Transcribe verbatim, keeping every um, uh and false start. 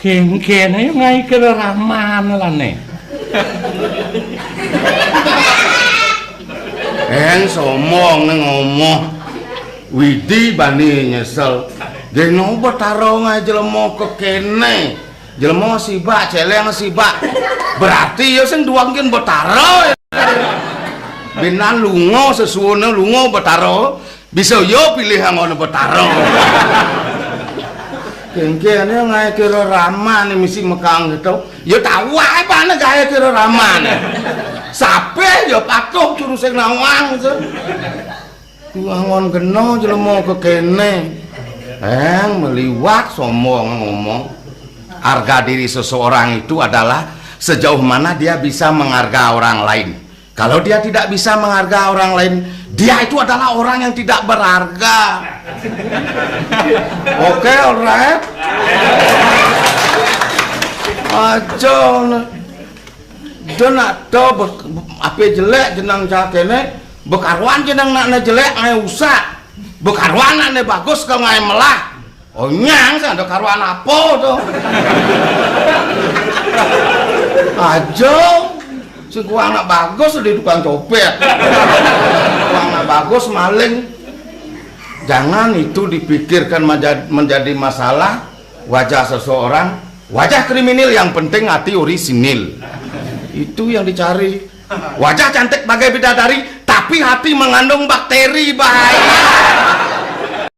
Kéngkén ayo ngaé kira raman lané. Eng sombong né ngomong. Widi bani nyesel. Geno Betara ngaé jelema kekéné. Jelema sibak, céléng sibak. Berarti ya sing duwangkin Betara. Binan lunga sesuwuna lunga Betara. Bisa ya pilih anggona Betara. Kéngkéné ngaé kira raman misi mekang gitu. Ya tau aé pané gaé kira raman. Sapé ya patuh juru sing nawang, so. Wangon kena jelema kekéné. Eng meliwat sombong ngomong. Harga diri seseorang itu adalah sejauh mana dia bisa mengharga orang lain. Kalau dia tidak bisa mengharga orang lain, dia itu adalah orang yang tidak berharga. Oke, alright. Aja. Dene ada apé jelék jeneng cah kéné, bekaruan jeneng anakné jelék ngaé usah. Bekaruan anakné bagus kok ngaé melah. Oh nyang sing ada karuan apa to? Aja. Sing ku anak bagus di tukang copet. Ku anak bagus maling. Jangan itu dipikirkan menja-, menjadi masalah wajah seseorang, wajah kriminal yang penting hati orisinil. Itu yang dicari. Wajah cantik bagai bidadari, tapi hati mengandung bakteri, bahaya.